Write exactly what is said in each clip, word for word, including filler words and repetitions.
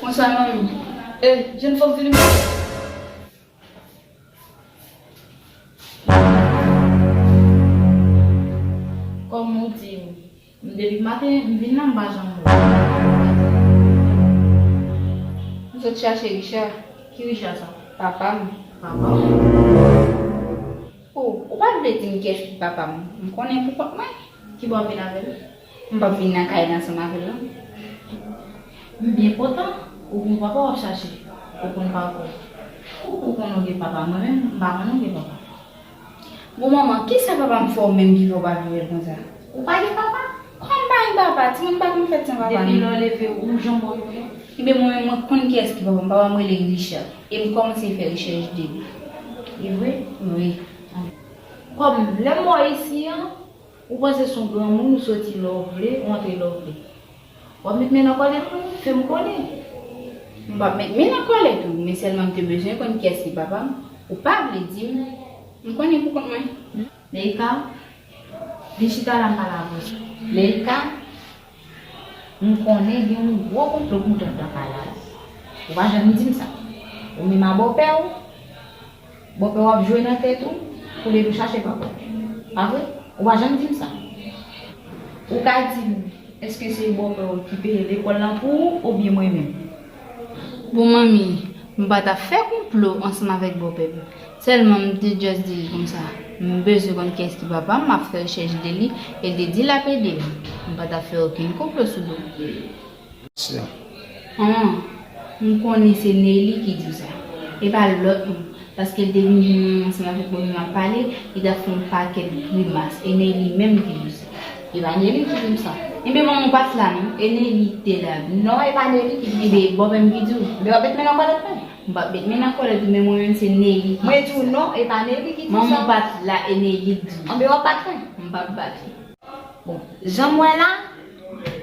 Bonswa, manmi. E, jèn fanm vini. Kòm ou di, m depi maten, m vin la, m pa janm wè w. M sot chache Richard. Ki Richard sa? Papa m. Papa w? O, ou pa vle di m kiyès ki papa m? M konnen pou kont mwen. Kibò w vin avè l? M p ap vin nan kay la ansanm avè l non. M byen kontan, ou gen papa w ap chache, ou konn papa w. Ou, ou konn ou gen papa, mwen menm, m pa konn ou gen papa. Bon, manman, kisa papa m fè w menm ki fè w pa vle wè l konsa? Ou pa gen papa? Kòman m pa gen papa? Timoun pa konn fèt san papa non. Depi lè w leve, ou janm wè yon moun. Ebyen, mwen menm, mwen konn kiyès ki papa m. Papa m rele Richard. E m kòmanse fè rechèch de li. E vre? Wi. Kòm lè m wè w isi an, ou panse se yon granmoun, ou soti lè w vle, ou antre lè w vle. W ap met men nan kòlèt mwen, fè m konnen. M p ap met men nan kòlèt ou, men sèlman m te bezwen konn kiyès ki papa m. Ou pa vle di m. M konnen pou kont mwen. Leika, vin chita la m pale avè w. Leika, m konnen gen yon gwo konplo pou w tande nan kay la. Ou pa janm di m sa. Ou menm a bòpè w, bòpè w ap jwe nan tèt ou, pou l ede w chache papa w. Pa vre? Ou pa janm di m sa. Ou ka di m, èske se bòpè w ki peye lekòl lan pou ou oubyen mwen menm? Bon, manmi, m pa t ap fè konplo ansanm avèk bòpè m. Sèlman, m te just di l konsa. M bezwen konn kiyès ki papa m, m ap fè rechèch de li, e l te di l ap ede m. M pa t ap fè okenn konplo sou do m. Manman, m konnen se Nelly ki di w sa. E pa lòt non. Paske l te vin jwenn mwen ansanm avèk bòpè m ap pale, li t ap fè yon pakèt grimas. E Nelly menm ki di w sa. E pa Nelly ki di m sa. Enben, manman, ou pa t la non. E Nelly ki te la. Non, e pa Nelly ki di m sa. Enben, bòpè m ki di w. Enben, w ap met men nan kòlèt mwen. M p ap met men nan kòlèt ou, men mwen menm se Nelly ki di sa. Mwen di w non, e pa Nelly ki di w sa. Manman, ou pa t la, e Nelly k di w. Enben, w ap bat mwen. M p ap bat ou. Bon, jan m wè la,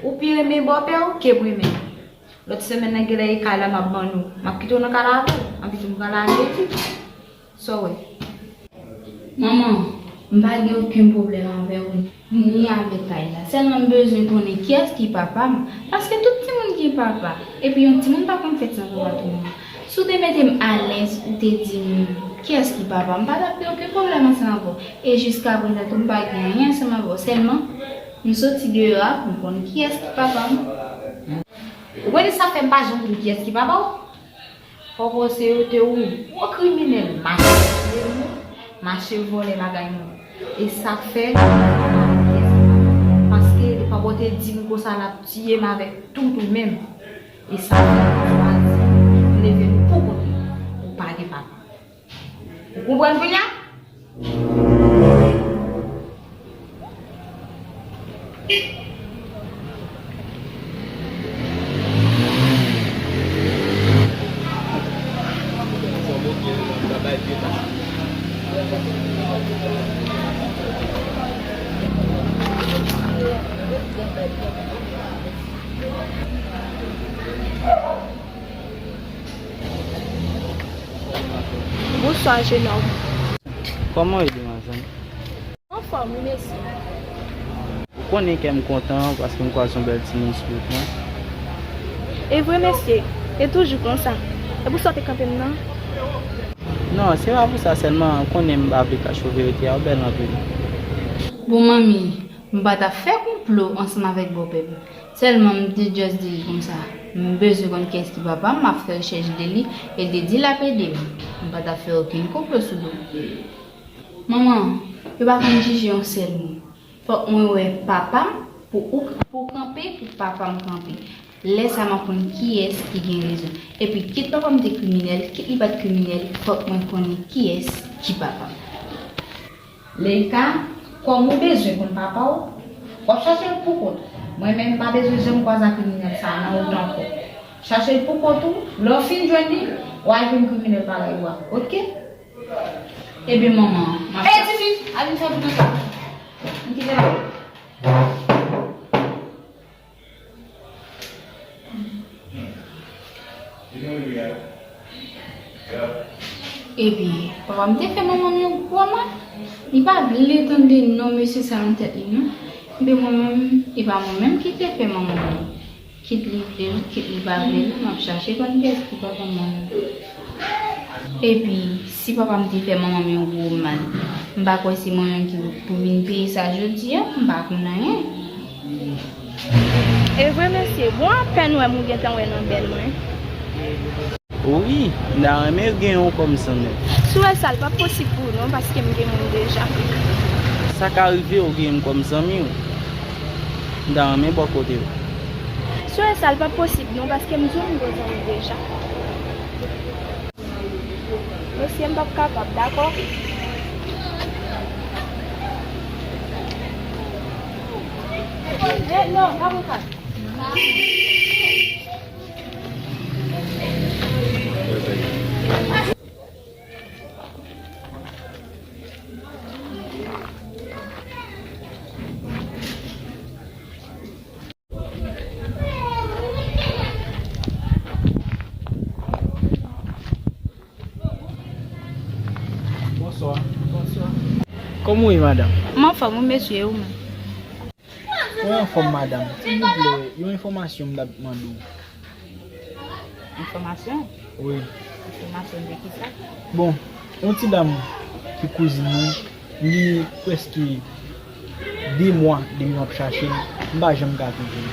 ou pi renmen bòpè w ke mwen menm. Lòt semèn nan, genlè e kay la m ap ban nou. M ap kite w nan kay la avè w. Anpi tou m pral al etid. Sa w wè? Manman, m pa gen okenn pwoblèm avè w, ni avèk kay la. Sèlman m bezwen konnen kiyès ki papa m. Paske tout timoun gen papa. Epi yon timoun pa konn fèt san papa tou non. Si w te mete m alèz, ou te di m kiyès ki papa m, m pa t ap gen okenn pwoblèm ansanm avè w. E jiskaprezan tou, m pa gen anyen ansanm avè w. Sèlman, m soti deyò a pou m konn kiyès ki papa m. Ou konnen sa fè m pa janm di w kiyès ki papa w? Fò w panse yo te yon gwo kriminèl, mache tiye moun, mache vòlè bagay moun. E sa k fè m pa di w kiyès ki papa w. Paske depi w te di m konsa, l ap tiye m avèk tout ou menm. E sa fè m chwazi leve m pou kont mwen. Ou pa gen papa. Ou konprann kounye a? Bonswa, jenòm. Kòman w ye, demwazèl? Anfòm, wi, mesye. Ou konnen kè m kontan paske m kwaze yon bèl timoun sou wout mwen. E vre, mesye, e toujou konsa. E pou sa w te kanpe m nan? Non, se pa pou sa sèlman, ou konnen m pa vle kache w verite a, ou bèl anpil. Bon, manmi, m pa t ap fè konplo ansanm avèk bòpè m. Sèlman, m te just di l konsa. M bezwen konn kiyès ki papa m, m ap fè rechèch de li, e l te di l ap ede m. M pa t ap fè okenn konplo sou do m. Manman, yo pa konn jije yon sèl moun. Fòk mwen wè papa m pou ou, pou w kanpe, pou papa m kanpe. Lè sa a, m ap konn kiyès ki gen rezon. Epi, kit papa m te kriminèl, kit li pa t kriminèl, fòk mwen konnen kiyès ki papa m. Leika, kòm ou bezwen konn papa w, w ap chache l pou kont ou. Mwen menm, m pa bezwen janm kwaze ak kriminèl sa a nan wout ankò. Chache l pou kont ou, lè w fin jwenn li, w al jwenn kriminèl parèy ou a, oke? Ebyen, manman, m ap... Ey, tifi, al vin fè bout ansanm. M kite la. Ebyen, papa m te fè manman m yon gwo mal. Li pa vle tande non mesye sa nan tèt li, non. Ebyen, mwen menm, e pa mwen menm ki te fè manman m li. Kit li vle l, kit li pa vle l, m ap chache konn kiyès ki papa m nan. Epi, si papa m te fè manman m yon gwo mal, m pa kwè se mwen menm ki pou vin peye sa jodi a, m pa konn anyen. E vre, mesye, bon apèn wè m ou gentan wè nan bèl mwen. Wi, m ta renmen gen yon kòm zanmi. Si w wè sa, l p ap posib pou ou non, paske m gen moun deja. Sa ka rive ou gen m kòm zanmi w. M ta renmen bò kote w. Si w wè sa, l p ap posib non, paske m di w m gen zanmi deja. Mesye, m p ap kapab, dakò? Eh, non, avoka. Bonswa. Bonswa. Kòman w ye, madanm? M anfòm, wi, mesye, e ou menm? Mwen anfòm, madanm. Silvouplè, yon enfòmasyon m t ap mande w. Enfòmasyon? Wi. Enfòmasyon de kisa? Bon, yon ti dam ki kouzin mwen, li prèske de mwa depi m ap chache l, m pa janm ka twouve l.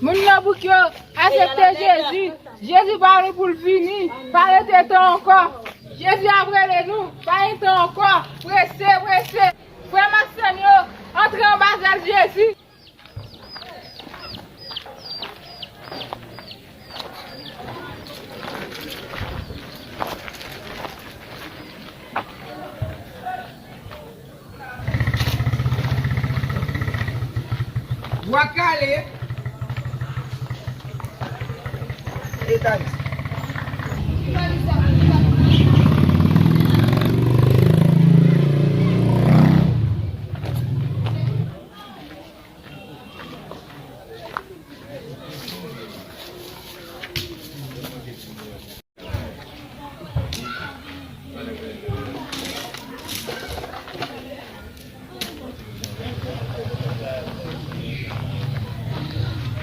Moun nan bouk yo, asepte Jezi. Jezi pa vle pou l vini. Pa rete tan ankò. Jezi ap rele nou. Pa gen tan ankò. Prese, prese. Frè m ak sè m yo, antre anba zèl Jezi. Bwa Kale, Etazini.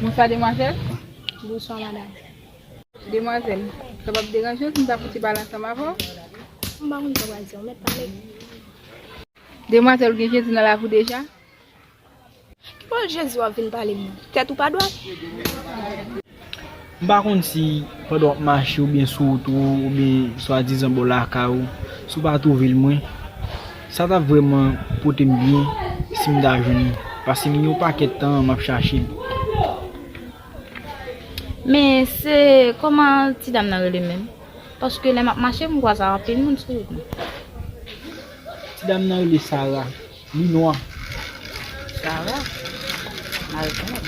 Bonswa, demwazèl. Bonswa, madanm. Demwazèl, sa p ap deranje w si m ta fouti pale ansanm avè w? M pa konn sa w pral di, ou mèt pale. Demwazèl, ou gen Jezi nan lavi w deja? Ki bò Jezi w ap vin pale m nan? Tèt ou pa dwat? M pa konn si pandan w ap mache oubyen sou wout ou, oubyen swadizan bò lakay ou, si w pa twouve l mwen, sa t ap vrèman pote m byen si m ta jwenn li. Paske m gen yon pakèt tan m ap chache l. Men se kòman ti dam nan rele menm? Paske lè m ap mache, m kwaze ak anpil moun sou wout mwen. Ti dam nan rele Sara, li nwa. Sara? M pa rekonèt.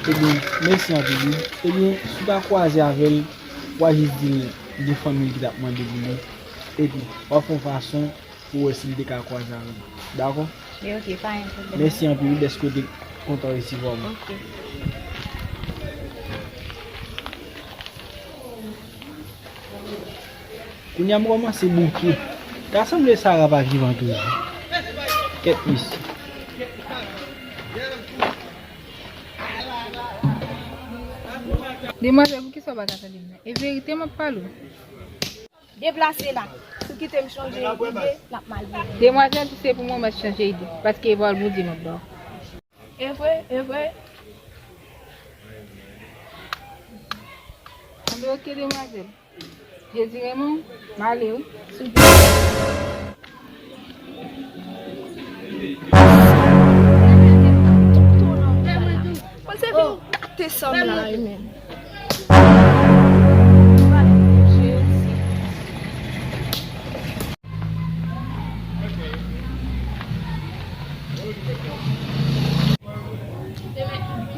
Ebyen, mèsi anpil, wi. Ebyen, si w ta kwaze avè l, w a jis di l gen fanmi l ki t ap mande pou li. Epi, w a fè yon fason pou w wè si l te ka kwaze avè m. Dakò? Men oke, pa gen pwoblèm. Mèsi anpil dèske w te kontan resevwa mwen. Oke. Kounye a m kòmanse bouke. Ta sanble Sara pa vivan toujou. Kèt mesye. Demwazèl, poukisa w pa ka tande m nan? E verite m ap pale w. Deplase la. Si w kite m chanje ide, l ap mal vire. Demwazèl, si se pou mwen, mèt chanje ide. Paske e pawòl Bondye m ap ba w. E vre, e vre. Anben, oke, demwazèl. Jezi renmen w, m ale wi. Si w di. Mwen se vin gate sa m la wi menm.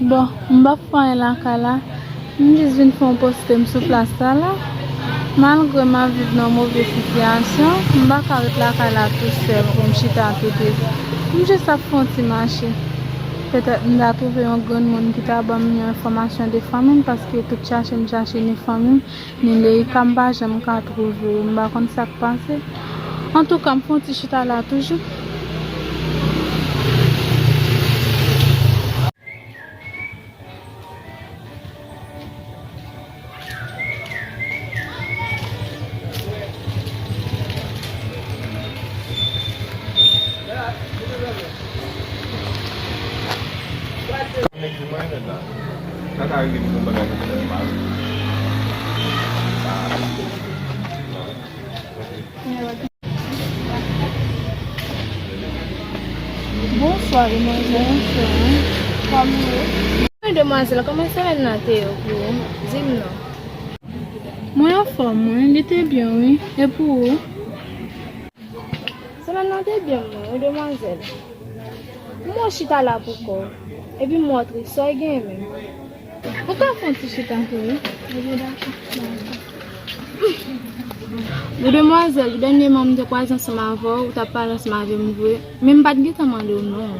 Bon, m p ap fè anyen lakay la. M jis vin fè yon poste m sou plas la la. Malgre m ap viv nan yon move sitiyasyon, m pa ka ret lakay la tou sèl pou m chita tou tris. M jis ap fè yon ti mache. Petèt m ta twouve yon granmoun ki ta ban m yon enfòmasyon de fanmi m, paske tout chache m chache ni fanmi m, ni Leïka m pa janm ka twouve yo, m pa konn sa k pase. Antouka, m fè yon ti chita la toujou. Bonswa, demwazèl. Bonswa. Kòman w ye? Wi, demwazèl, kòman semèn nan te ye pou ou? Di m non. Mwen anfòm, wi. Li te byen, wi. E pou ou? Semèn nan te byen, mwen, wi, demwazèl. M wè w chita la pou kò w. Epi m wè w tris, sa w genyen menm? Ou ka fè yon ti chita tou, wi. Ebyen, dakò. Wi, demwazèl, dènyèman m te kwaze ansanm avè w, ou t ap pale ansanm avè m vre. Men m pa t gentan mande w non.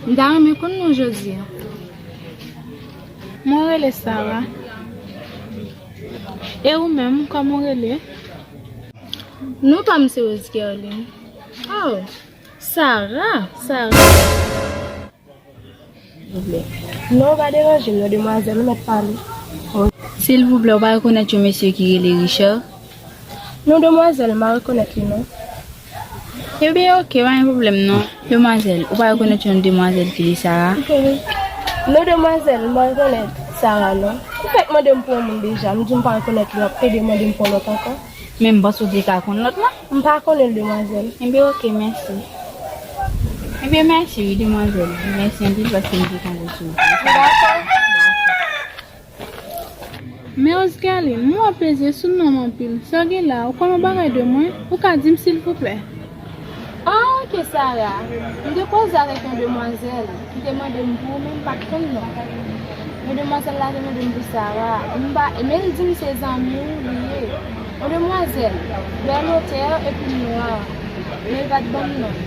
M ta renmen konn non w jodi a. Mwen rele Sara. E ou menm, kòman w rele? Non pa m se Rose Guerline. Oh, Sara, Sara. Silvouplè. Non, pa deranje m non, demwazèl, ou mèt pale. Silvouplè, ou pa rekonèt yon mesye ki rele Richard? Non, demwazèl, m pa rekonèt li non. Ebyen, oke, pa gen pwoblèm non. Demwazèl, ou pa rekonèt yon demwazèl ki rele Sara? Non, demwazèl, m pa rekonèt Sara non. Ou fèk mande m pou yon moun deja, m di w m pa rekonèt li, w ap pede mande m pou yon lòt ankò. Men m panse w te ka konn lòt la. M pa konnen l, demwazèl. Enben, oke, mèsi. Enben, mèsi, wi, demwazèl. Mèsi anpil paske m te tonbe sou ou. Dakò. Men Rose Guerline, m wè w peze sou non m anpil. Sa w gen la, ou konnen yon bagay de mwen? Ou ka di m, silvouplè? Ah, oke, Sara. M te koze avèk yon demwazèl ki te mande m pou ou, men m pa t konn non. Men demwazèl la te mande m pou Sara. M pa, men l di m se zanmi w li ye. Yon demwazèl, bèl otè, epi nwa. Men l pa t ban m non.